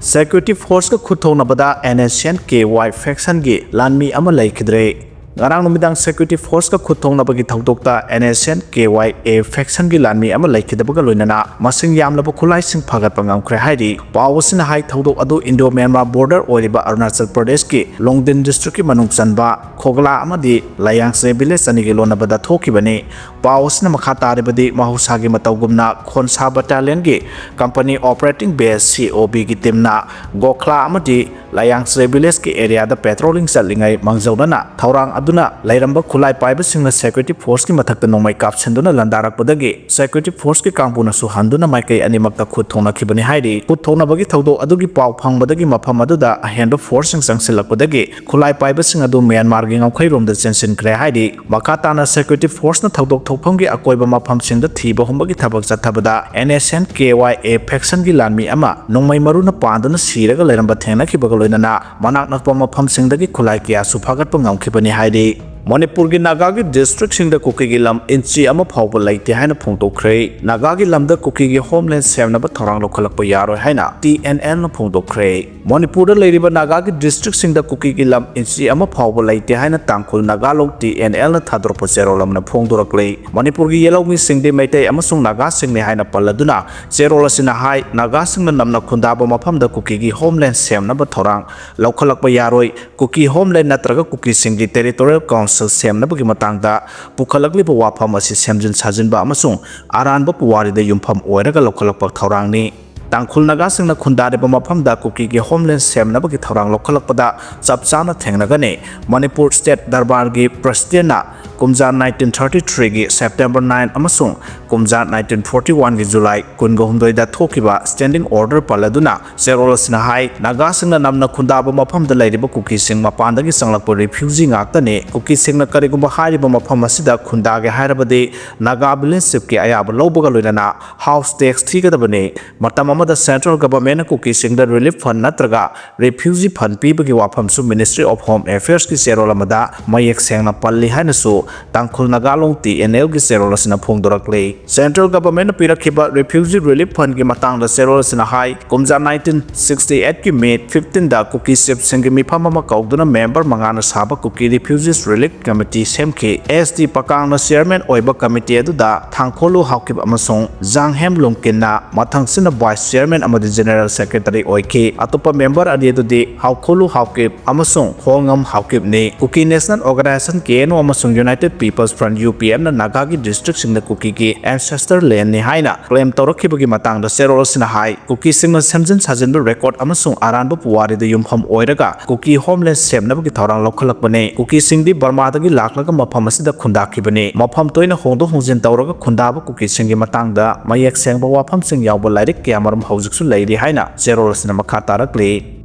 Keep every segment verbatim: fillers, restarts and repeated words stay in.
Security Forceꯀ ꯈꯨꯠ ꯊꯣꯛꯅꯕꯗ N S N K Y factionꯒꯤ ꯂꯥꯟꯃꯤ ꯑꯃ ꯂꯩꯈꯤꯗ꯭ꯔꯦ꯫ ꯉꯔꯥꯡ ꯅꯨꯃꯤꯗꯥꯡ Security Forceꯀ ꯈꯨꯠ ꯊꯣꯛꯅꯕꯒꯤ ꯊꯧꯗꯣꯛꯇ N S N K Y A factionꯒꯤ ꯂꯥꯟꯃꯤ ꯑꯃ ꯂꯩꯈꯤꯗꯕꯒ ꯂꯣꯏꯅꯅ ꯃꯁꯤꯡ ꯌꯥꯝꯂꯕ ꯈꯨꯠꯂꯥꯏꯁꯤꯡ ꯐꯥꯒꯠꯄ ꯉꯝꯈ꯭ꯔꯦ ꯍꯥꯏꯔꯤ꯫ ꯄꯥꯎ ꯑꯁꯤꯅ ꯍꯥꯏ ꯊꯧꯗꯣꯛ ꯑꯗꯨ Indo-Myanmar border ꯑꯣꯏꯔꯤꯕ ꯑꯔꯨꯅꯥꯆꯜ ꯄ꯭ꯔꯗꯦꯁꯀꯤ ꯂꯣꯡꯗꯤꯟ districtꯀꯤ ꯃꯅꯨꯡ ꯆꯟꯕ ꯈꯣꯒꯂꯥ ꯑꯃꯗꯤ ꯂꯥꯌꯥꯡꯁꯦ village ꯑꯅꯤꯒꯤ ꯂꯣꯟꯅꯕꯗ ꯊꯣꯛꯈꯤꯕꯅꯤ꯫ ꯄꯥꯎ ꯑꯁꯤꯅ ꯃꯈꯥ ꯇꯥꯔꯤꯕꯗꯤ ꯃꯍꯧꯁꯥꯒꯤ ꯃꯇꯧꯒꯨꯝꯅ ꯈꯣꯟꯁꯥ battalionꯒꯤ company operating base C O Bꯒꯤ teamꯅ ꯒꯣꯈ꯭ꯂꯥ ꯑꯃꯗꯤ ꯂꯥꯌꯥꯡꯁꯦ villageꯀꯤ areaꯗ patrolling ꯆꯠꯂꯤꯉꯩ ꯃꯥꯡꯖꯧꯅꯅ ꯊꯧꯔꯥꯡ ꯑꯗꯨꯅ ꯂꯩꯔꯝꯕ ꯈꯨꯠꯂꯥꯏ ꯄꯥꯏꯕꯁꯤꯡꯅ Security Forceꯀꯤ ꯃꯊꯛꯇ ꯅꯣꯡꯃꯩ ꯀꯥꯞꯁꯤꯟꯗꯨꯅ ꯂꯥꯟꯗꯥꯔꯛꯄꯗꯒꯤ Security Forceꯀꯤ ꯀꯥꯡꯕꯨꯅꯁꯨ ꯍꯟꯗꯨꯅ ꯃꯥꯏꯀꯩ ꯑꯅꯤꯃꯛꯇ ꯈꯨꯠ ꯊꯣꯛꯅꯈꯤꯕꯅꯤ ꯍꯥꯏꯔꯤ꯫ ꯈꯨꯠ ꯊꯣꯛꯅꯕꯒꯤ ꯊꯧꯗꯣꯛ ꯑꯗꯨꯒꯤ ꯄꯥꯎ ꯐꯪꯕꯗꯒꯤ ꯃꯐꯝ ꯑꯗꯨꯗ ꯑꯍꯦꯟꯕ forceꯁꯤꯡ ꯆꯪꯁꯤꯜꯂꯛꯄꯗꯒꯤ ꯈꯨꯠꯂꯥꯏ ꯄꯥꯏꯕꯁꯤꯡ ꯑꯗꯨ ꯃ꯭ꯌꯥꯟꯃꯥꯔꯒꯤ ꯉꯝꯈꯩꯔꯣꯝꯗ ꯆꯦꯟꯁꯤꯟꯈ꯭ꯔꯦ ꯍꯥꯏꯔꯤ꯫ ꯃꯈꯥ ꯇꯥꯅ Security Forceꯅ ꯊꯧꯗꯣꯛ ꯊꯣꯛꯐꯝꯒꯤ ꯑꯀꯣꯏꯕ ꯃꯐꯝꯁꯤꯡꯗ ꯊꯤꯕ ꯍꯨꯝꯕꯒꯤ ꯊꯕꯛ ꯆꯠꯊꯕꯗ N S N K Y A factionꯒꯤ ꯂꯥꯟꯃꯤ ꯑꯃ ꯅꯣꯡꯃꯩ ꯃꯔꯨꯅ ꯄꯥꯟꯗꯨꯅ ꯁꯤꯔꯒ ꯂꯩꯔꯝꯕ ꯊꯦꯡꯅꯈꯤꯕꯒ ꯂꯣꯏꯅꯅ ꯃꯅꯥꯛ ꯅꯛꯄ ꯃꯐꯝꯁꯤꯡꯗꯒꯤ ꯈꯨꯠꯂꯥꯏ ꯀꯌꯥꯁꯨ ꯐꯥꯒꯠꯄ ꯉꯝꯈꯤꯕꯅꯤ ꯍꯥꯏꯔꯤ꯫ ꯃꯅꯤꯄꯨꯔꯒꯤ ꯅꯥꯒꯥꯒꯤ districtꯁꯤꯡꯗ ꯀꯨꯀꯤꯒꯤ ꯂꯝ inch ꯑꯃ ꯐꯥꯎꯕ ꯂꯩꯇꯦ ꯍꯥꯏꯅ ꯐꯣꯡꯗꯣꯛꯈ꯭ꯔꯦ꯫ ꯅꯥꯒꯥꯒꯤ ꯂꯝꯗ ꯀꯨꯀꯤꯒꯤ homeland ꯁꯦꯝꯅꯕ ꯊꯧꯔꯥꯡ ꯂꯧꯈꯠꯂꯛꯄ ꯌꯥꯔꯣꯏ ꯍꯥꯏꯅ T N Lꯅ ꯐꯣꯡꯗꯣꯛꯈ꯭ꯔꯦ꯫ ꯃꯅꯤꯄꯨꯔꯗ ꯂꯩꯔꯤꯕ ꯅꯥꯒꯥꯒꯤ districtꯁꯤꯡꯗ ꯀꯨꯀꯤꯒꯤ ꯂꯝ inch ꯑꯃ ꯐꯥꯎꯕ ꯂꯩꯇꯦ ꯍꯥꯏꯅ ꯇꯥꯡꯈꯨꯜ ꯅꯥꯒꯥ ꯂꯣꯡ T N Lꯅ ꯊꯥꯗꯣꯔꯛꯄ ꯆꯦꯔꯣꯜ ꯑꯃꯅ ꯐꯣꯡꯗꯣꯔꯛꯂꯤ꯫ ꯃꯅꯤꯄꯨꯔꯒꯤ ꯌꯦꯜꯍꯧꯃꯤꯁꯤꯡꯗꯤ ꯃꯩꯇꯩ ꯑꯃꯁꯨꯡ ꯅꯥꯒꯥꯁꯤꯡꯅꯤ ꯍꯥꯏꯅ ꯄꯜꯂꯗꯨꯅ ꯆꯦꯔꯣꯜ ꯑꯁꯤꯅ ꯍꯥꯏ, ꯅꯥꯒꯥꯁꯤꯡꯅ ꯅꯝꯅ ꯈꯨꯟꯗꯥꯕ ꯃꯐꯝꯗ ꯀꯨꯀꯤꯒꯤ homeland ꯁꯦꯝꯅꯕ ꯊꯧꯔꯥꯡ ꯂꯧꯈꯠꯂꯛꯄ ꯌꯥꯔꯣꯏ꯫ ꯀꯨꯀꯤ homeland ꯅꯠꯇ꯭ꯔꯒ ꯀꯨꯀꯤꯁꯤꯡꯒꯤ territorial council ꯁꯦꯝꯅꯕꯒꯤ ꯃꯇꯥꯡꯗ ꯄꯨꯈꯠꯂꯛꯂꯤꯕ ꯋꯥꯐꯝ ꯑꯁꯤ ꯁꯦꯝꯖꯤꯟ ꯁꯥꯖꯤꯟꯕ ꯑꯃꯁꯨꯡ ꯑꯔꯥꯟꯕ ꯄꯨꯋꯥꯔꯤꯗ ꯌꯨꯝꯐꯝ ꯑꯣꯏꯔꯒ ꯂꯧꯈꯠꯂꯛꯄ ꯊꯧꯔꯥꯡꯅꯤ꯫ ꯇꯥꯡꯈꯨꯜ ꯅꯥꯒꯥꯁꯤꯡꯅ ꯈꯨꯟꯗꯥꯔꯤꯕ ꯃꯐꯝꯗ ꯀꯨꯀꯤꯒꯤ homeland ꯁꯦꯝꯅꯕꯒꯤ ꯊꯧꯔꯥꯡ ꯂꯧꯈꯠꯂꯛꯄꯗ ꯆꯞ ꯆꯥꯅ ꯊꯦꯡꯅꯒꯅꯤ꯫ ꯃꯅꯤꯄꯨꯔ State Darbarꯒꯤ Presidentꯅ ꯀꯨꯝꯖꯥ nineteen thirty threeꯒꯤ September nine ꯑꯃꯁꯨꯡ ꯀꯨꯝꯖꯥ nineteen forty oneꯒꯤ July ꯀꯨꯟꯒ ꯍꯨꯝꯗꯣꯏꯗ ꯊꯣꯛꯈꯤꯕ standing order ꯄꯜꯂꯗꯨꯅ ꯆꯦꯔꯣꯜ ꯑꯁꯤꯅ ꯍꯥꯏ, ꯅꯥꯒꯥꯁꯤꯡꯅ ꯅꯝꯅ ꯈꯨꯟꯗꯥꯕ ꯃꯐꯝꯗ ꯂꯩꯔꯤꯕ ꯀꯨꯀꯤꯁꯤꯡ ꯃꯄꯥꯟꯗꯒꯤ ꯆꯪꯂꯛꯄ refugee ꯉꯥꯛꯇꯅꯤ꯫ ꯀꯨꯀꯤꯁꯤꯡꯅ ꯀꯔꯤꯒꯨꯝꯕ ꯍꯥꯏꯔꯤꯕ ꯃꯐꯝ ꯑꯁꯤꯗ ꯈꯨꯟꯗꯥꯒꯦ ꯍꯥꯏꯔꯕꯗꯤ ꯅꯥꯒꯥ village chiefꯀꯤ ꯑꯌꯥꯕ ꯂꯧꯕꯒ ꯂꯣꯏꯅꯅ house tax ꯊꯤꯒꯗꯕꯅꯤ꯫ ꯃꯇꯝ ꯑꯃꯗ central governmentꯅ ꯀꯨꯀꯤꯁꯤꯡꯗ relief fund ꯅꯠꯇ꯭ꯔꯒ refugee fund ꯄꯤꯕꯒꯤ ꯋꯥꯐꯝꯁꯨ Ministry of Home Affairsꯀꯤ ꯆꯦꯔꯣꯜ ꯑꯃꯗ ꯃꯌꯦꯛ ꯁꯦꯡꯅ ꯄꯜꯂꯤ ꯍꯥꯏꯅꯁꯨ ꯇꯥꯡꯈꯨꯜ ꯅꯥꯒꯥ ꯂꯣꯡ ꯇꯤ ꯑꯦꯟ ꯑꯦꯜꯒꯤ ꯆꯦꯔꯣꯜ ꯑꯁꯤꯅ ꯐꯣꯡꯗꯣꯔꯛꯂꯤ꯫ Central Governmentꯅ ꯄꯤꯔꯛꯈꯤꯕ Refugee Relief Fundꯀꯤ ꯃꯇꯥꯡꯗ ꯆꯦꯔꯣꯜ ꯑꯁꯤꯅ ꯍꯥꯏ, ꯀꯨꯝꯖꯥ nineteen sixty eightꯀꯤ May fifteenꯗ ꯀꯨꯀꯤ chiefꯁꯤꯡꯒꯤ ꯃꯤꯐꯝ ꯑꯃ ꯀꯧꯗꯨꯅ member ꯃꯉꯥꯅ ꯁꯥꯕ Kuki Refugees Relief Committee ꯁꯦꯝꯈꯤ꯫ ꯑꯦꯁ ꯇꯤ ꯄꯀꯥꯡꯅ chairman ꯑꯣꯏꯕ committee ꯑꯗꯨꯗ ꯊꯥꯡꯈꯣꯂꯨ ꯍꯥꯎꯀꯤꯞ ꯑꯃꯁꯨꯡ ꯖꯥꯡꯍꯦꯝ ꯂꯨꯡꯀꯤꯟꯅ ꯃꯊꯪꯁꯤꯠꯅ vice chairman ꯑꯃꯗꯤ general secretary ꯑꯣꯏꯈꯤ꯫ ꯑꯇꯣꯞꯄ member ꯑꯅꯤ ꯑꯗꯨꯗꯤ ꯍꯥꯎꯈꯣꯂꯨ ꯍꯥꯎꯀꯤꯞ ꯑꯃꯁꯨꯡ ꯍꯣꯜꯉꯝ ꯍꯥꯎꯀꯤꯞꯅꯤ꯫ Kuki National Organisation, K N O, ꯑꯃꯁꯨꯡ United People's Front, U P ꯑꯦꯐꯅ ꯅꯥꯒꯥꯒꯤ districtꯁꯤꯡꯗ ꯀꯨꯀꯤꯒꯤ ancestor landꯅꯤ ꯍꯥꯏꯅ claim ꯇꯧꯔꯛꯈꯤꯕꯒꯤ ꯃꯇꯥꯡꯗ ꯆꯦꯔꯣꯜ ꯑꯁꯤꯅ ꯍꯥꯏ, ꯀꯨꯀꯤꯁꯤꯡꯅ ꯁꯦꯝꯖꯤꯟ ꯁꯥꯖꯤꯟꯕ record ꯑꯃꯁꯨꯡ ꯑꯔꯥꯟꯕ ꯄꯨꯋꯥꯔꯤꯗ ꯌꯨꯝꯐꯝ ꯑꯣꯏꯔꯒ ꯀꯨꯀꯤ homeland ꯁꯦꯝꯅꯕꯒꯤ ꯊꯧꯔꯥꯡ ꯂꯧꯈꯠꯂꯛꯄꯅꯤ꯫ ꯀꯨꯀꯤꯁꯤꯡꯗꯤ ꯕꯔꯃꯥꯗꯒꯤ ꯂꯥꯛꯂꯒ ꯃꯐꯝ ꯑꯁꯤꯗ ꯈꯨꯟꯗꯥꯈꯤꯕꯅꯤ꯫ ꯃꯐꯝ ꯇꯣꯏꯅ ꯍꯣꯡꯗꯣꯛ ꯍꯣꯡꯖꯤꯟ ꯇꯧꯔꯒ ꯈꯨꯟꯗꯥꯕ ꯀꯨꯀꯤꯁꯤꯡꯒꯤ ꯃꯇꯥꯡꯗ ꯃꯌꯦꯛ ꯁꯦꯡꯕ ꯋꯥꯐꯝꯁꯤꯡ ꯌꯥꯎꯕ ꯂꯥꯏꯔꯤꯛ ꯀꯌꯥꯃꯔꯨꯝ ꯍꯧꯖꯤꯛꯁꯨ ꯂꯩꯔꯤ ꯍꯥꯏꯅ ꯆꯦꯔꯣꯜ ꯑꯁꯤꯅ ꯃꯈꯥ ꯇꯥꯔꯛꯂꯤ꯫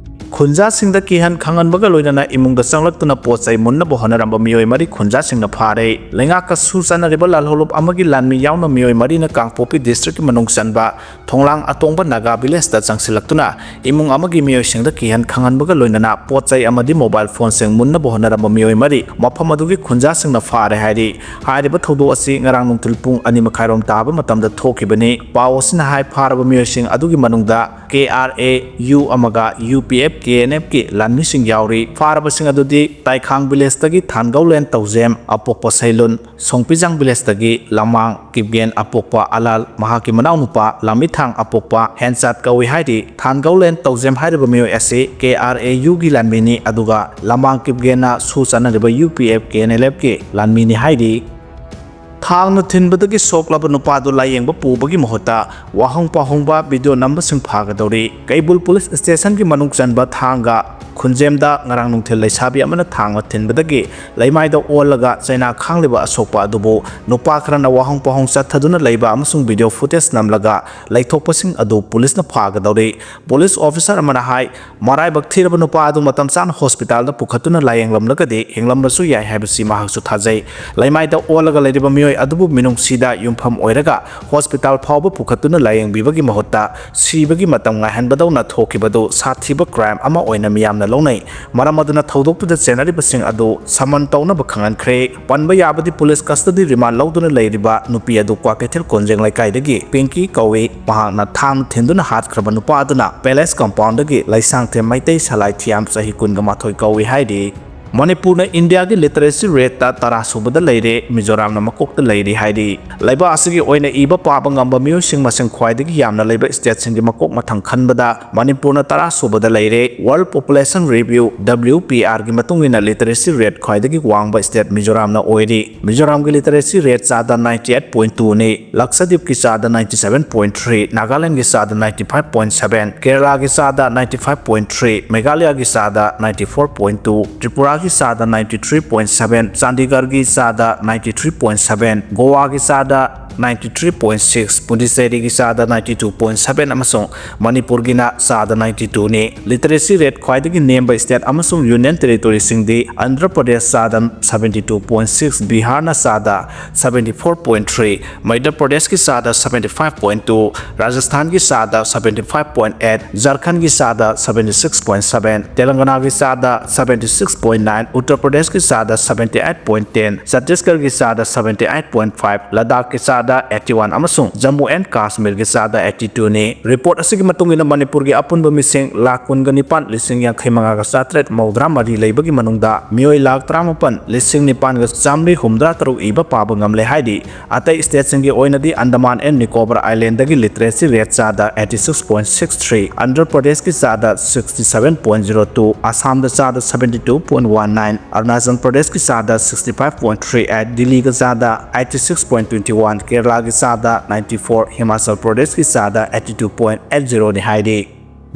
ꯈꯨꯟꯖꯥꯁꯤꯡꯗ ꯀꯤꯍꯟ ꯈꯪꯍꯟꯕꯒ ꯂꯣꯏꯅꯅ ꯏꯃꯨꯡꯗ ꯆꯪꯂꯛꯇꯨꯅ ꯄꯣꯠ ꯆꯩ ꯃꯨꯟꯅꯕ ꯍꯣꯠꯅꯔꯝꯕ ꯃꯤꯑꯣꯏ ꯃꯔꯤ ꯈꯨꯟꯖꯥꯁꯤꯡꯅ ꯐꯥꯔꯦ꯫ ꯂꯩꯉꯥꯛꯀ ꯁꯨ ꯆꯥꯟꯅꯔꯤꯕ ꯂꯥꯜꯍꯧꯂꯨꯞ ꯑꯃꯒꯤ ꯂꯥꯟꯃꯤ ꯌꯥꯎꯅ ꯃꯤꯑꯣꯏ ꯃꯔꯤꯅ ꯀꯥꯡꯄꯣꯛꯄꯤ districtꯀꯤ ꯃꯅꯨꯡ ꯆꯟꯕ ꯊꯣꯡꯂꯥꯡ ꯑꯇꯣꯡꯕ ꯅꯥꯒꯥ villageꯇ ꯆꯪꯁꯤꯜꯂꯛꯇꯨꯅ ꯏꯃꯨꯡ ꯑꯃꯒꯤ ꯃꯤꯑꯣꯏꯁꯤꯡꯗ ꯀꯤꯍꯟ ꯈꯪꯍꯟꯕꯒ ꯂꯣꯏꯅꯅ ꯄꯣꯠ ꯆꯩ ꯑꯃꯗꯤ mobile phoneꯁꯤꯡ ꯃꯨꯟꯅꯕ ꯍꯣꯠꯅꯔꯝꯕ ꯃꯤꯑꯣꯏ ꯃꯔꯤ ꯃꯐꯝ ꯑꯗꯨꯒꯤ ꯈꯨꯟꯖꯥꯁꯤꯡꯅ ꯐꯥꯔꯦ ꯍꯥꯏꯔꯤ꯫ ꯍꯥꯏꯔꯤꯕ ꯊꯧꯗꯣꯛ ꯑꯁꯤ ꯉꯔꯥꯡ ꯅꯨꯡꯊꯤꯜ ꯄꯨꯡ ꯑꯅꯤ ꯃꯈꯥꯏꯔꯣꯝ ꯇꯥꯕ ꯃꯇꯝꯗ ꯊꯣꯛꯈꯤꯕꯅꯤ꯫ ꯄꯥꯎ ꯑꯁꯤꯅ ꯍꯥꯏ, ꯐꯥꯔꯕ ꯃꯤꯑꯣꯏꯁꯤꯡ ꯑꯗꯨꯒꯤ ꯃꯅꯨꯡꯗ ꯀꯦ ꯑꯥꯔ ꯑꯦ ꯌꯨ ꯑꯃꯒ U P F K N ꯑꯦꯐꯀꯤ ꯂꯥꯟꯃꯤꯁꯤꯡ ꯌꯥꯎꯔꯤ꯫ ꯐꯥꯔꯕꯁꯤꯡ ꯑꯗꯨꯗꯤ ꯇꯥꯏꯈꯥꯡ villageꯇꯒꯤ ꯊꯥꯟꯒꯧꯂꯦꯟ ꯇꯧꯖꯦꯝ ꯑꯄꯣꯛꯄ ꯁꯩꯂꯨꯟ, ꯁꯣꯡꯄꯤꯖꯥꯡ villageꯇꯒꯤ ꯂꯃꯥꯡ ꯀꯤꯞꯒꯦꯟ ꯑꯄꯣꯛꯄ ꯑꯂꯥꯜ, ꯃꯍꯥꯛꯀꯤ ꯃꯅꯥꯎꯅꯨꯄꯥ ꯂꯥꯃꯤꯊꯥꯡ ꯑꯄꯣꯛꯄ ꯍꯦꯟꯆꯥꯠ ꯀꯧꯏ ꯍꯥꯏꯔꯤ꯫ ꯊꯥꯟꯒꯧꯂꯦꯟ ꯇꯧꯖꯦꯝ ꯍꯥꯏꯔꯤꯕ ꯃꯤꯑꯣꯏ ꯑꯁꯤ ꯀꯦ ꯑꯥꯔ ꯑꯦ ꯌꯨꯒꯤ ꯂꯥꯟꯃꯤꯅꯤ, ꯑꯗꯨꯒ ꯂꯃꯥꯡ ꯀꯤꯞꯒꯦꯟꯅ ꯁꯨ ꯆꯥꯟꯅꯔꯤꯕ U P F K N L ꯑꯦꯐꯀꯤ ꯂꯥꯟꯃꯤꯅꯤ ꯍꯥꯏꯔꯤ꯫ ꯊꯥꯡꯅ ꯊꯤꯟꯕꯗꯒꯤ ꯁꯣꯛꯂꯕ ꯅꯨꯄꯥꯗꯨ ꯂꯥꯌꯦꯡꯕ ꯄꯨꯕꯒꯤ ꯃꯍꯨꯠꯇ ꯋꯥꯍꯣꯡ ꯄꯥꯎꯍꯣꯡꯕ video ꯅꯝꯕꯁꯤꯡ ꯐꯥꯒꯗꯧꯔꯤ꯫ ꯀꯩꯕꯨꯜ police stationꯒꯤ ꯃꯅꯨꯡ ꯆꯟꯕ ꯊꯥꯡꯒ ꯈꯨꯟꯖꯦꯝꯗ ꯉꯔꯥꯡ ꯅꯨꯡꯊꯤꯜ ꯂꯩꯁꯥꯕꯤ ꯑꯃꯅ ꯊꯥꯡꯅ ꯊꯤꯟꯕꯗꯒꯤ ꯂꯩꯃꯥꯏꯗ ꯑꯣꯜꯂꯒ ꯆꯩꯅꯥ ꯈꯥꯡꯂꯤꯕ ꯑꯁꯣꯛꯄ ꯑꯗꯨꯕꯨ ꯅꯨꯄꯥ ꯈꯔꯅ ꯋꯥꯍꯣꯡ ꯄꯥꯎꯍꯣꯡ ꯆꯠꯊꯗꯨꯅ ꯂꯩꯕ ꯑꯃꯁꯨꯡ video footage ꯅꯝꯂꯒ ꯂꯩꯊꯣꯛꯄꯁꯤꯡ ꯑꯗꯨ policeꯅ ꯐꯥꯒꯗꯧꯔꯤ꯫ Police officer ꯑꯃꯅ ꯍꯥꯏ, ꯃꯔꯥꯏꯕꯛ ꯊꯤꯔꯕ ꯅꯨꯄꯥ ꯑꯗꯨ ꯃꯇꯝ ꯆꯥꯅ hospitalꯗ ꯄꯨꯈꯠꯇꯨꯅ ꯂꯥꯌꯦꯡꯂꯝꯂꯒꯗꯤ ꯍꯤꯡꯂꯝꯕꯁꯨ ꯌꯥꯏ ꯍꯥꯏꯕꯁꯤ ꯃꯍꯥꯛꯁꯨ ꯊꯥꯖꯩ꯫ ꯂꯩꯃꯥꯏꯗ ꯑꯣꯜꯂꯒ ꯂꯩꯔꯤꯕ ꯃꯤꯑꯣꯏ ꯑꯗꯨꯕꯨ ꯃꯤꯅꯨꯡꯁꯤꯗ ꯌꯨꯝꯐꯝ ꯑꯣꯏꯔꯒ hospital ꯐꯥꯎꯕ ꯄꯨꯈꯠꯇꯨꯅ ꯂꯥꯌꯦꯡꯕꯤꯕꯒꯤ ꯃꯍꯨꯠꯇ ꯁꯤꯕꯒꯤ ꯃꯇꯝ ꯉꯥꯏꯍꯟꯕꯗꯧꯅ ꯊꯣꯛꯈꯤꯕꯗꯨ ꯁꯥꯊꯤꯕ crime ꯑꯃ ꯑꯣꯏꯅ ꯃꯤꯌꯥꯝꯅ ꯂꯧꯅꯩ꯫ ꯃꯔꯝ ꯑꯗꯨꯅ ꯊꯧꯗꯣꯛꯇꯨꯗ ꯆꯦꯟꯅꯔꯤꯕꯁꯤꯡ ꯑꯗꯨ summon ꯇꯧꯅꯕ ꯈꯪꯍꯟꯈ꯭ꯔꯦ꯫ ꯄꯟꯕ ꯌꯥꯕꯗꯤ police custody remand ꯂꯧꯗꯨꯅ ꯂꯩꯔꯤꯕ ꯅꯨꯄꯤ ꯑꯗꯨ ꯀ꯭ꯋꯥꯀꯩꯊꯦꯜ ꯀꯣꯟꯖꯦꯡ ꯂꯩꯀꯥꯏꯗꯒꯤ ꯄꯤꯡꯀꯤ ꯀꯧꯏ꯫ ꯃꯍꯥꯛꯅ ꯊꯥꯡ ꯊꯤꯟꯗꯨꯅ ꯍꯥꯠꯈ꯭ꯔꯕ ꯅꯨꯄꯥ ꯑꯗꯨꯅ palace compoundꯗꯒꯤ ꯂꯩꯁꯥꯡꯊꯦꯝ ꯃꯩꯇꯩ ꯁꯂꯥꯏ ꯊꯤꯌꯥꯝ ꯆꯍꯤ ꯀꯨꯟꯒ ꯃꯥꯊꯣꯏ ꯀꯧꯏ ꯍꯥꯏꯔꯤ꯫ ꯃꯅꯤꯄꯨꯔꯅ ꯏꯟꯗꯤꯌꯥꯒꯤ literacy rateꯇ ꯇꯔꯥ ꯁꯨꯕꯗ ꯂꯩꯔꯦ, ꯃꯤꯖꯣꯔꯥꯝꯅ ꯃꯀꯣꯛꯇ ꯂꯩꯔꯤ ꯍꯥꯏꯔꯤ꯫ ꯂꯩꯕꯥꯛ ꯑꯁꯤꯒꯤ ꯑꯣꯏꯅ ꯏꯕ ꯄꯥꯕ ꯉꯝꯕ ꯃꯤꯑꯣꯏꯁꯤꯡ ꯃꯁꯤꯡ ꯈ꯭ꯋꯥꯏꯗꯒꯤ ꯌꯥꯝꯅ ꯂꯩꯕ stateꯁꯤꯡꯒꯤ ꯃꯀꯣꯛ ꯃꯊꯪ ꯈꯟꯕꯗ ꯃꯅꯤꯄꯨꯔꯅ ꯇꯔꯥ ꯁꯨꯕꯗ ꯂꯩꯔꯦ꯫ World Population Review, WPRꯒꯤ ꯃꯇꯨꯡ ꯏꯟꯅ literacy rate ꯈ꯭ꯋꯥꯏꯗꯒꯤ ꯋꯥꯡꯕ state ꯃꯤꯖꯣꯔꯥꯝꯅ ꯑꯣꯏꯔꯤ꯫ ꯃꯤꯖꯣꯔꯥꯝꯒꯤ literacy rate ꯆꯥꯗ ninety eight point twoꯅꯤ꯫ ꯂꯛꯁꯗꯤꯞꯀꯤ ꯆꯥꯗ ninety seven point three, ꯅꯥꯒꯥꯂꯦꯟꯒꯤ ꯆꯥꯗ ninety five point seven, ꯀꯦꯔꯂꯥꯒꯤ ꯆꯥꯗ ninety five point three, ꯃꯦꯘꯥꯂꯌꯥꯒꯤ ꯆꯥꯗ ninety four point two, ꯇ꯭ꯔꯤꯄꯨꯔꯥꯒꯤ ꯆꯥꯗ ninety three point seven, ꯆꯥꯟꯗꯤꯒꯔꯒꯤ ꯆꯥꯗ ninety three point seven, ꯒꯣꯋꯥꯒꯤ ꯆꯥꯗ ninety three point six, ꯄꯨꯗꯨꯆꯦꯔꯤꯒꯤ ꯆꯥꯗ ninety two point seven ꯑꯃꯁꯨꯡ ꯃꯅꯤꯄꯨꯔꯒꯤꯅ ꯆꯥꯗ ninety twoꯅꯤ꯫ Literacy rate ꯈ꯭ꯋꯥꯏꯗꯒꯤ ꯅꯦꯝꯕ state ꯑꯃꯁꯨꯡ union territoryꯁꯤꯡꯗꯤ ꯑꯟꯙ꯭ꯔ ꯄ꯭ꯔꯗꯦꯁ ꯆꯥꯗ seventy two point six, ꯕꯤꯍꯥꯔꯅ ꯆꯥꯗ seventy four point three, Madhya ꯄ꯭ꯔꯗꯦꯁꯀꯤ ꯆꯥꯗ seventy five point two, ꯔꯥꯖꯁꯊꯥꯟꯒꯤ ꯆꯥꯗ seventy five point eight, ꯖꯔꯈꯟꯒꯤ ꯆꯥꯗ seventy six point seven, ꯇꯦꯂꯪꯒꯅꯥꯒꯤ ꯆꯥꯗ seventy six point nine, Uttar ꯄ꯭ꯔꯗꯦꯁꯀꯤ ꯆꯥꯗ seventy eight point ten, ꯆꯇꯤꯁꯒꯔꯒꯤ ꯆꯥꯗ seventy eight point five, ꯂꯗꯥꯈꯀꯤ ꯆꯥꯗ eighty one ꯑꯃꯁꯨꯡ ꯖꯝꯃꯨ ꯑꯦꯟ ꯀꯥꯁꯃꯤꯔꯒꯤ ꯆꯥꯗ eighty twoꯅꯤ꯫ Report ꯑꯁꯤꯒꯤ ꯃꯇꯨꯡ ꯏꯟꯅ ꯃꯅꯤꯄꯨꯔꯒꯤ ꯑꯄꯨꯟꯕ ꯃꯤꯁꯤꯡ ꯂꯥꯈ ꯀꯨꯟꯒ ꯅꯤꯄꯥꯟ ꯂꯤꯁꯤꯡ ꯌꯥꯡꯈꯩ ꯃꯉꯥꯒ ꯆꯥꯇ꯭ꯔꯦꯠ ꯃꯧꯗ꯭ꯔꯥ ꯃꯔꯤ ꯂꯩꯕꯒꯤ ꯃꯅꯨꯡꯗ ꯃꯤꯑꯣꯏ ꯂꯥꯈ ꯇꯔꯥꯃꯥꯄꯟ ꯂꯤꯁꯤꯡ ꯅꯤꯄꯥꯟꯒ ꯆꯥꯃꯔꯤ ꯍꯨꯝꯗ꯭ꯔꯥ ꯇꯔꯨꯛ ꯏꯕ ꯄꯥꯕ ꯉꯝꯂꯦ ꯍꯥꯏꯔꯤ꯫ ꯑꯇꯩ stateꯁꯤꯡꯒꯤ ꯑꯣꯏꯅꯗꯤ ꯑꯟꯗꯃꯥꯟ ꯑꯦꯟ ꯅꯤꯀꯣꯕꯔ ꯑꯥꯏꯂꯦꯟꯗꯒꯤ literacy rate ꯆꯥꯗ eighty six point six three, Andhra ꯄ꯭ꯔꯗꯦꯁꯀꯤ ꯆꯥꯗ sixty seven point zero two, ꯑꯁꯥꯝꯗ ꯆꯥꯗ seventy two point one nine, Arunachal ꯄ꯭ꯔꯗꯦꯁꯀꯤ ꯆꯥꯗ sixty five point three eight, ꯗꯤꯜꯂꯤꯒ ꯆꯥꯗ eighty six point twenty one, ꯀꯦꯔꯂꯥꯒꯤ ꯆꯥꯗ ninety four, ꯍꯤꯃꯥꯆꯜ ꯄ꯭ꯔꯗꯦꯁꯀꯤ ꯆꯥꯗ eighty two point eight zeroꯅꯤ ꯍꯥꯏꯔꯤ꯫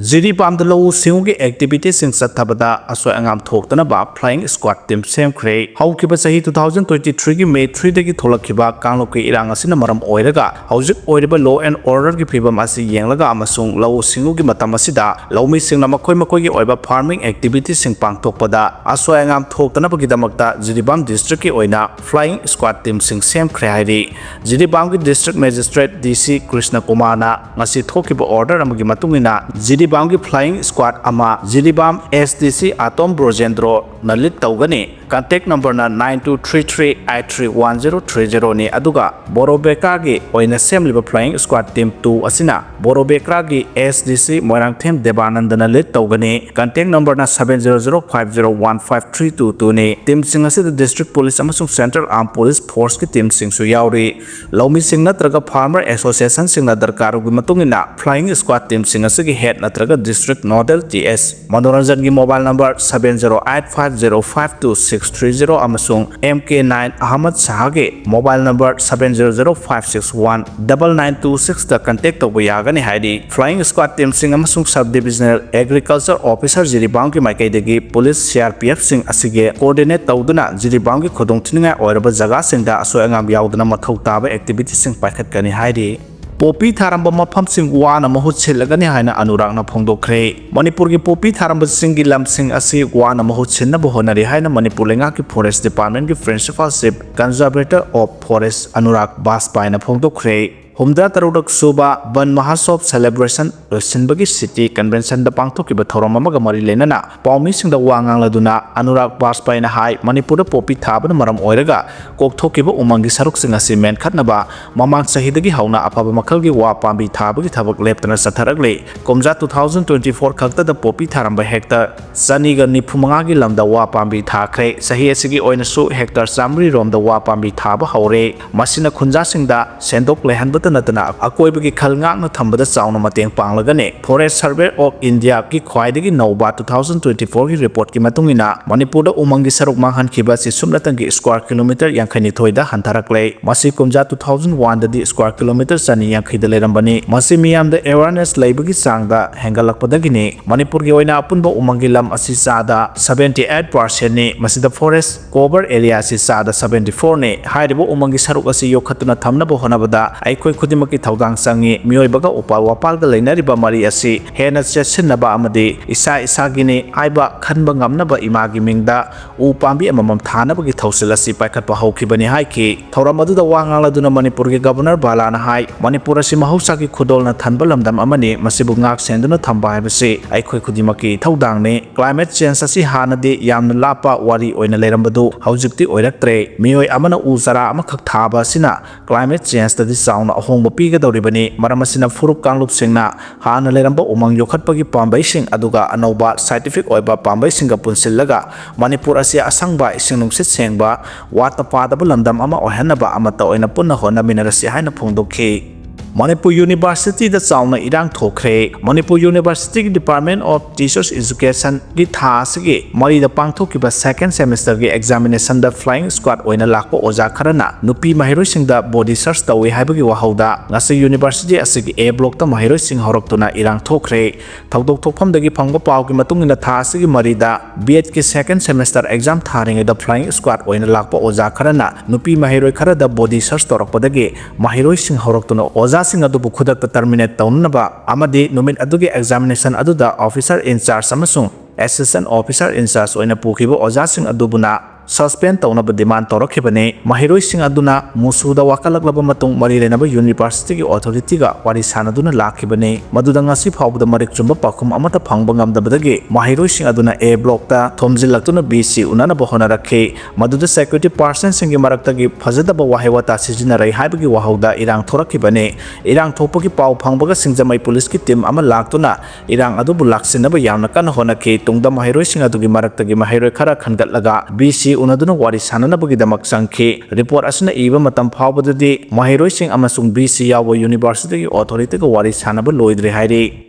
ꯖꯤꯔꯤꯕꯥꯝꯗ ꯂꯧꯎ ꯁꯤꯡꯎꯒꯤ activityꯁꯤꯡ ꯆꯠꯊꯕꯗ ꯑꯁꯣꯏ ꯑꯉꯥꯝ ꯊꯣꯛꯇꯅꯕ flying squad team ꯁꯦꯝꯈ꯭ꯔꯦ꯫ ꯍꯧꯈꯤꯕ ꯆꯍꯤ two thousand twenty threeꯒꯤ May threeꯗꯒꯤ ꯊꯣꯛꯂꯛꯈꯤꯕ ꯀꯥꯡꯂꯨꯞꯀꯤ ꯏꯔꯥꯡ ꯑꯁꯤꯅ ꯃꯔꯝ ꯑꯣꯏꯔꯒ ꯍꯧꯖꯤꯛ ꯑꯣꯏꯔꯤꯕ law and orderꯒꯤ ꯐꯤꯕꯝ ꯑꯁꯤ ꯌꯦꯡꯂꯒ ꯑꯃꯁꯨꯡ ꯂꯧꯎ ꯁꯤꯡꯎꯒꯤ ꯃꯇꯝ ꯑꯁꯤꯗ ꯂꯧꯃꯤꯁꯤꯡꯅ ꯃꯈꯣꯏ ꯃꯈꯣꯏꯒꯤ ꯑꯣꯏꯕ farming activityꯁꯤꯡ ꯄꯥꯡꯊꯣꯛꯄꯗ ꯑꯁꯣꯏ ꯑꯉꯥꯝ ꯊꯣꯛꯇꯅꯕꯒꯤꯗꯃꯛꯇ ꯖꯤꯔꯤꯕꯥꯝ districtꯀꯤ ꯑꯣꯏꯅ flying squad teamꯁꯤꯡ ꯁꯦꯝꯈ꯭ꯔꯦ ꯍꯥꯏꯔꯤ꯫ ꯖꯤꯔꯤꯕꯥꯝꯒꯤ district magistrate DC ꯀ꯭ꯔꯤꯁꯅ ꯀꯨꯃꯥꯔꯅ ꯉꯁꯤ ꯊꯣꯛꯈꯤꯕ order ꯑꯃꯒꯤ ꯃꯇꯨꯡ ꯏꯟꯅ ꯖꯤꯔꯤ ꯖꯤꯔꯤꯕꯥꯝꯒꯤ flying squad ꯑꯃ Jiribam S D C ꯑꯇꯣꯝ ꯕ꯭ꯔꯣꯖꯦꯟꯗ꯭ꯔꯣꯅ lead ꯇꯧꯒꯅꯤ꯫ Contact numberꯅ nine two three three eight three one zero three zeroꯅꯤ꯫ ꯑꯗꯨꯒ ꯕꯣꯔꯣꯕꯦꯀ꯭ꯔꯥꯒꯤ ꯑꯣꯏꯅ ꯁꯦꯝꯂꯤꯕ flying squad team two ꯑꯁꯤꯅ ꯕꯣꯔꯣꯕꯦꯀ꯭ꯔꯥꯒꯤ S D C Moirangthem ꯗꯦꯕꯥꯅꯟꯗꯅ lead ꯇꯧꯒꯅꯤ꯫ Contact numberꯅ seven zero zero five zero one five three two twoꯅꯤ꯫ Teamꯁꯤꯡ ꯑꯁꯤꯗ district police ꯑꯃꯁꯨꯡ central armed police forceꯀꯤ teamꯁꯤꯡꯁꯨ ꯌꯥꯎꯔꯤ꯫ ꯂꯧꯃꯤꯁꯤꯡ ꯅꯠꯇ꯭ꯔꯒ farmer associationꯁꯤꯡꯅ ꯗꯔꯀꯥꯔ ꯑꯣꯏꯕꯒꯤ ꯃꯇꯨꯡ ꯏꯟꯅ flying squad teamꯁꯤꯡ ꯑꯁꯤꯒꯤ head ꯅꯠꯇ꯭ꯔꯒ district nodal T S ꯃꯅꯣꯔꯟꯖꯟꯒꯤ mobile number seven zero eight five zero five two six three zero ꯑꯃꯁꯨꯡ M K nine Ahmad ꯁꯍꯥꯒꯤ mobile number seven zero zero five six one double nine two sixꯇ contact ꯇꯧꯕ ꯌꯥꯒꯅꯤ ꯍꯥꯏꯔꯤ꯫ Flying squad teamꯁꯤꯡ ꯑꯃꯁꯨꯡ sub divisional agriculture officer ꯖꯤꯔꯤꯕꯥꯝꯒꯤ ꯃꯥꯏꯀꯩꯗꯒꯤ police C R P Fꯁꯤꯡ ꯑꯁꯤꯒꯤ coordinate ꯇꯧꯗꯨꯅ ꯖꯤꯔꯤꯕꯥꯝꯒꯤ ꯈꯨꯗꯣꯡꯊꯤꯅꯤꯡꯉꯥꯏ ꯑꯣꯏꯔꯕ ꯖꯒꯥꯁꯤꯡꯗ ꯑꯁꯣꯏ ꯑꯉꯥꯝ ꯌꯥꯎꯗꯅ ꯃꯊꯧ ꯇꯥꯕ activityꯁꯤꯡ ꯄꯥꯏꯈꯠꯀꯅꯤ ꯍꯥꯏꯔꯤ꯫ ꯄꯣꯄꯤ ꯊꯥꯔꯝꯕ ꯃꯐꯝꯁꯤꯡ ꯋꯥꯅ ꯃꯍꯨꯠ ꯁꯤꯜꯂꯒꯅꯤ ꯍꯥꯏꯅ ꯑꯅꯨꯔꯥꯒꯅ ꯐꯣꯡꯗꯣꯛꯈ꯭ꯔꯦ꯫ ꯃꯅꯤꯄꯨꯔꯒꯤ ꯄꯣꯄꯤ ꯊꯥꯔꯝꯕꯁꯤꯡꯒꯤ ꯂꯝꯁꯤꯡ ꯑꯁꯤ ꯋꯥꯅ ꯃꯍꯨꯠ ꯁꯤꯟꯅꯕ ꯍꯣꯠꯅꯔꯤ ꯍꯥꯏꯅ ꯃꯅꯤꯄꯨꯔ ꯂꯩꯉꯥꯛꯀꯤ forest departmentꯀꯤ principal chief conservator of forest Anurag ꯕꯥꯖꯄꯥꯏꯅ ꯐꯣꯡꯗꯣꯛꯈ꯭ꯔꯦ꯫ ꯍꯨꯝꯗ꯭ꯔꯥ ꯇꯔꯨꯛ ꯁꯨꯕ ꯕꯟ ꯃꯍꯥꯁꯣꯕ celebration ꯂꯣꯏꯁꯤꯟꯕꯒꯤ city conventionꯗ ꯄꯥꯡꯊꯣꯛꯈꯤꯕ ꯊꯧꯔꯝ ꯑꯃꯒ ꯃꯔꯤ ꯂꯩꯅꯅ ꯄꯥꯎꯃꯤꯁꯤꯡꯗ ꯋꯥ ꯉꯥꯡꯂꯗꯨꯅ ꯑꯅꯨꯔꯥꯒ ꯕꯥꯖꯄꯥꯏꯅ ꯍꯥꯏ, ꯃꯅꯤꯄꯨꯔꯗ ꯄꯣꯄꯤ ꯊꯥꯕꯅ ꯃꯔꯝ ꯑꯣꯏꯔꯒ ꯀꯣꯛꯊꯣꯛꯈꯤꯕ ꯎꯃꯪꯒꯤ ꯁꯔꯨꯛꯁꯤꯡ ꯑꯁꯤ ꯃꯦꯟꯈꯠꯅꯕ ꯃꯃꯥꯡ ꯆꯍꯤꯗꯒꯤ ꯍꯧꯅ ꯑꯐꯕ ꯃꯈꯜꯒꯤ ꯋꯥ ꯄꯥꯝꯕꯤ ꯊꯥꯕꯒꯤ ꯊꯕꯛ ꯂꯦꯞꯇꯅ ꯆꯠꯊꯔꯛꯂꯤ꯫ ꯀꯨꯝꯖꯥ two thousand twenty four ꯈꯛꯇꯗ ꯄꯣꯄꯤ ꯊꯥꯔꯝꯕ hectare ꯆꯅꯤꯒ ꯅꯤꯐꯨ ꯃꯉꯥꯒꯤ ꯂꯝꯗ ꯋꯥ ꯄꯥꯝꯕꯤ ꯊꯥꯈ꯭ꯔꯦ꯫ ꯆꯍꯤ ꯑꯁꯤꯒꯤ ꯑꯣꯏꯅꯁꯨ hectare ꯆꯥꯃꯔꯤ ꯔꯣꯝꯗ ꯋꯥ ꯄꯥꯝꯕꯤ ꯊꯥꯕ ꯍꯧꯔꯦ꯫ ꯃꯁꯤꯅ ꯈꯨꯟꯖꯥꯁꯤꯡꯗ ꯁꯦꯟꯗꯣꯛ ꯂꯩꯍꯟꯕꯇ ꯅꯠꯇꯅ ꯑꯀꯣꯏꯕꯒꯤ ꯈꯜ ꯉꯥꯛꯅ ꯊꯝꯕꯗ ꯆꯥꯎꯅ ꯃꯇꯦꯡ ꯄꯥꯡꯂꯒꯅꯤ꯫ Forest Survey of Indiaꯒꯤ ꯈ꯭ꯋꯥꯏꯗꯒꯤ ꯅꯧꯕ two thousand twenty fourꯒꯤ reportꯀꯤ ꯃꯇꯨꯡ ꯏꯟꯅ ꯃꯅꯤꯄꯨꯔꯗ ꯎꯃꯪꯒꯤ ꯁꯔꯨꯛ ꯃꯥꯡꯍꯟꯈꯤꯕ ꯑꯁꯤ ꯁꯨꯞꯅꯇꯪꯒꯤ square kilometre ꯌꯥꯡꯈꯩꯅꯤꯊꯣꯏꯗ ꯍꯟꯊꯔꯛꯂꯦ꯫ ꯃꯁꯤ ꯀꯨꯝꯖꯥ two thousand oneꯗꯗꯤ square kilometre ꯆꯅꯤ ꯌꯥꯡꯈꯩꯗ ꯂꯩꯔꯝꯕꯅꯤ꯫ ꯃꯁꯤ ꯃꯤꯌꯥꯝꯗ awareness ꯂꯩꯕꯒꯤ ꯆꯥꯡꯗ ꯍꯦꯟꯒꯠꯂꯛꯄꯗꯒꯤꯅꯤ꯫ ꯃꯅꯤꯄꯨꯔꯒꯤ ꯑꯣꯏꯅ ꯑꯄꯨꯟꯕ ꯎꯃꯪꯒꯤ ꯂꯝ ꯑꯁꯤ ꯆꯥꯗ seventy eight percentꯅꯤ꯫ ꯃꯁꯤꯗ forest cover area ꯑꯁꯤ ꯆꯥꯗ seventy fourꯅꯤ꯫ ꯍꯥꯏꯔꯤꯕ ꯎꯃꯪꯒꯤ ꯁꯔꯨꯛ ꯑꯁꯤ ꯌꯣꯛꯈꯠꯇꯨꯅ ꯊꯝꯅꯕ ꯍꯣꯠꯅꯕꯗ ꯑꯩꯈꯣꯏ ꯈꯨꯗꯤꯡꯃꯛꯀꯤ ꯊꯧꯗꯥꯡ ꯆꯪꯏ꯫ ꯃꯤꯑꯣꯏꯕꯒ ꯎꯄꯥꯜ ꯋꯥꯄꯥꯜꯒ ꯂꯩꯅꯔꯤꯕ ꯃꯔꯤ ꯑꯁꯤ ꯍꯦꯟꯅ ꯆꯦꯠꯁꯤꯟꯅꯕ ꯑꯃꯗꯤ ꯏꯁꯥ ꯏꯁꯥꯒꯤꯅꯤ ꯍꯥꯏꯕ ꯈꯟꯕ ꯉꯝꯅꯕ ꯏꯃꯥꯒꯤ ꯃꯤꯡꯗ ꯎ ꯄꯥꯝꯕꯤ ꯑꯃꯃꯝ ꯊꯥꯅꯕꯒꯤ ꯊꯧꯁꯤꯜ ꯑꯁꯤ ꯄꯥꯏꯈꯠꯄ ꯍꯧꯈꯤꯕꯅꯤ ꯍꯥꯏꯈꯤ꯫ ꯊꯧꯔꯝ ꯑꯗꯨꯗ ꯋꯥ ꯉꯥꯡꯂꯗꯨꯅ ꯃꯅꯤꯄꯨꯔꯒꯤ ꯒꯕꯔꯅꯔ ꯕꯥꯂꯥꯅ ꯍꯥꯏ, ꯃꯅꯤꯄꯨꯔ ꯑꯁꯤ ꯃꯍꯧꯁꯥꯒꯤ ꯈꯨꯗꯣꯜꯅ ꯊꯟꯕ ꯂꯝꯗꯝ ꯑꯃꯅꯤ꯫ ꯃꯁꯤꯕꯨ ꯉꯥꯛ ꯁꯦꯟꯗꯨꯅ ꯊꯝꯕ ꯍꯥꯏꯕꯁꯤ ꯑꯩꯈꯣꯏ ꯈꯨꯗꯤꯡꯃꯛꯀꯤ ꯏꯊꯧꯗꯥꯡꯅꯤ꯫ Climate change ꯑꯁꯤ ꯍꯥꯟꯅꯗꯤ ꯌꯥꯝꯅ ꯂꯥꯞꯄ ꯋꯥꯔꯤ ꯑꯣꯏꯅ ꯂꯩꯔꯝꯕꯗꯨ ꯍꯧꯖꯤꯛꯇꯤ ꯑꯣꯏꯔꯛꯇ꯭ꯔꯦ꯫ ꯃꯤꯑꯣꯏ ꯑꯃꯅ ꯎ ꯆꯥꯔꯥ ꯑꯃꯈꯛ ꯊꯥꯕ ꯑꯁꯤꯅ climate changeꯇꯗꯤ ꯆꯥꯎꯅ ꯑꯍꯣꯡꯕ ꯄꯤꯒꯗꯧꯔꯤꯕꯅꯤ꯫ ꯃꯔꯝ ꯑꯁꯤꯅ ꯐꯨꯔꯨꯞ ꯀꯥꯡꯂꯨꯞꯁꯤꯡꯅ ꯍꯥꯟꯅ ꯂꯩꯔꯝꯕ ꯎꯃꯪ ꯌꯣꯛꯈꯠꯄꯒꯤ ꯄꯥꯝꯕꯩꯁꯤꯡ ꯑꯗꯨꯒ ꯑꯅꯧꯕ scientific ꯑꯣꯏꯕ ꯄꯥꯝꯕꯩꯁꯤꯡꯒ ꯄꯨꯟꯁꯤꯜꯂꯒ ꯃꯅꯤꯄꯨꯔ ꯑꯁꯤ ꯑꯁꯪꯕ ꯏꯁꯤꯡ ꯅꯨꯡꯁꯤꯠ ꯁꯦꯡꯕ, ꯋꯥꯠꯇ ꯄꯥꯗꯕ ꯂꯝꯗꯝ ꯑꯃ ꯑꯣꯏꯍꯟꯅꯕ ꯑꯃꯠꯇ ꯑꯣꯏꯅ ꯄꯨꯟꯅ ꯍꯣꯠꯅꯃꯤꯟꯅꯔꯁꯤ ꯍꯥꯏꯅ ꯐꯣꯡꯗꯣꯛꯈꯤ꯫ ꯃꯅꯤꯄꯨꯔ ꯌꯨꯅꯤꯚꯔꯁꯤꯇꯤꯗ ꯆꯥꯎꯅ ꯏꯔꯥꯡ ꯊꯣꯛꯈ꯭ꯔꯦ꯫ ꯃꯅꯤꯄꯨꯔ ꯌꯨꯅꯤꯚꯔꯁꯤꯇꯤꯒꯤ Department of Teachers Educationꯒꯤ ꯊꯥ ꯑꯁꯤꯒꯤ ꯃꯔꯤꯗ ꯄꯥꯡꯊꯣꯛꯈꯤꯕ second semesterꯒꯤ examinationꯗ flying squad ꯑꯣꯏꯅ ꯂꯥꯛꯄ ꯑꯣꯖꯥ ꯈꯔꯅ ꯅꯨꯄꯤ ꯃꯍꯩꯔꯣꯏꯁꯤꯡꯗ body search ꯇꯧꯏ ꯍꯥꯏꯕꯒꯤ ꯋꯥꯍꯧꯗ ꯉꯁꯤ ꯌꯨꯅꯤꯚꯔꯁꯤꯇꯤ ꯑꯁꯤꯒꯤ A blockꯇ ꯃꯍꯩꯔꯣꯏꯁꯤꯡ ꯍꯧꯔꯛꯇꯨꯅ ꯏꯔꯥꯡ ꯊꯣꯛꯈ꯭ꯔꯦ꯫ ꯊꯧꯗꯣꯛ ꯊꯣꯛꯐꯝꯗꯒꯤ ꯐꯪꯕ ꯄꯥꯎꯒꯤ ꯃꯇꯨꯡ ꯏꯟꯅ ꯊꯥ ꯑꯁꯤꯒꯤ ꯃꯔꯤꯗ B.Edꯀꯤ second semester exam ꯊꯥꯔꯤꯉꯩꯗ flying squad ꯑꯣꯏꯅ ꯂꯥꯛꯄ ꯑꯣꯖꯥ ꯈꯔꯅ ꯅꯨꯄꯤ ꯃꯍꯩꯔꯣꯏ ꯈꯔꯗ body search ꯇꯧꯔꯛꯄꯗꯒꯤ ꯃꯍꯩꯔꯣꯏꯁꯤꯡ ꯍꯧꯔꯛꯇꯨꯅ ꯑꯣꯖꯥꯁꯤꯡ ꯑꯗꯨꯕꯨ ꯈꯨꯗꯛꯇ terminate ꯇꯧꯅꯅꯕ ꯑꯃꯗꯤ ꯅꯨꯃꯤꯠ ꯑꯗꯨꯒꯤ examination ꯑꯗꯨꯗ officer in charge ꯑꯃꯁꯨꯡ assistant officer in charge ꯑꯣꯏꯅ ꯄꯨꯈꯤꯕ ꯑꯣꯖꯥꯁꯤꯡ ꯑꯗꯨꯕꯨꯅ suspend ꯇꯧꯅꯕ demand ꯇꯧꯔꯛꯈꯤꯕꯅꯤ꯫ ꯃꯍꯩꯔꯣꯏꯁꯤꯡ ꯑꯗꯨꯅ ꯃꯨꯁꯨꯗ ꯋꯥꯀꯠꯂꯛꯂꯕ ꯃꯇꯨꯡ ꯃꯔꯤ ꯂꯩꯅꯕ ꯌꯨꯅꯤꯚꯔꯁꯤꯇꯤꯒꯤ authorityꯒ ꯋꯥꯔꯤ ꯁꯥꯅꯗꯨꯅ ꯂꯥꯛꯈꯤꯕꯅꯤ꯫ ꯃꯗꯨꯗ ꯉꯁꯤ ꯐꯥꯎꯕꯗ ꯃꯔꯤꯛ ꯆꯨꯝꯕ ꯄꯥꯎꯈꯨꯝ ꯑꯃꯠꯇ ꯐꯪꯕ ꯉꯝꯗꯕꯗꯒꯤ ꯃꯍꯩꯔꯣꯏꯁꯤꯡ ꯑꯗꯨꯅ A blockꯇ ꯊꯣꯝꯖꯤꯜꯂꯛꯇꯨꯅ VC ꯎꯅꯅꯕ ꯍꯣꯠꯅꯔꯛꯈꯤ꯫ ꯃꯗꯨꯗ security personꯁꯤꯡꯒꯤ ꯃꯔꯛꯇꯒꯤ ꯐꯖꯗꯕ ꯋꯥꯍꯩ ꯋꯥꯇꯥ ꯁꯤꯖꯤꯟꯅꯔꯛꯏ ꯍꯥꯏꯕꯒꯤ ꯋꯥꯍꯧꯗ ꯏꯔꯥꯡ ꯊꯣꯔꯛꯈꯤꯕꯅꯤ꯫ ꯏꯔꯥꯡ ꯊꯣꯛꯄꯒꯤ ꯄꯥꯎ ꯐꯪꯕꯒ ꯁꯤꯡꯖꯃꯩ ꯄꯨꯂꯤꯁꯀꯤ team ꯑꯃ ꯂꯥꯛꯇꯨꯅ ꯏꯔꯥꯡ ꯑꯗꯨꯕꯨ ꯂꯥꯛꯁꯤꯟꯅꯕ ꯌꯥꯝꯅ ꯀꯟꯅ ꯍꯣꯠꯅꯈꯤ꯫ ꯇꯨꯡꯗ ꯃꯍꯩꯔꯣꯏꯁꯤꯡ ꯑꯗꯨꯒꯤ ꯃꯔꯛꯇꯒꯤ ꯃꯍꯩꯔꯣꯏ ꯈꯔ ꯈꯟꯒꯠꯂꯒ VC ꯎꯅꯗꯨꯅ ꯋꯥꯔꯤ ꯁꯥꯅꯅꯕꯒꯤꯗꯃꯛ ꯆꯪꯈꯤ꯫ Report ꯑꯁꯤꯅ ꯏꯕ ꯃꯇꯝ ꯐꯥꯎꯕꯗꯗꯤ ꯃꯍꯩꯔꯣꯏꯁꯤꯡ ꯑꯃꯁꯨꯡ VC ꯌꯥꯎꯕ ꯌꯨꯅꯤꯚꯔꯁꯤꯇꯤꯒꯤ authorityꯒ ꯋꯥꯔꯤ ꯁꯥꯅꯕ ꯂꯣꯏꯗ꯭ꯔꯤ ꯍꯥꯏꯔꯤ꯫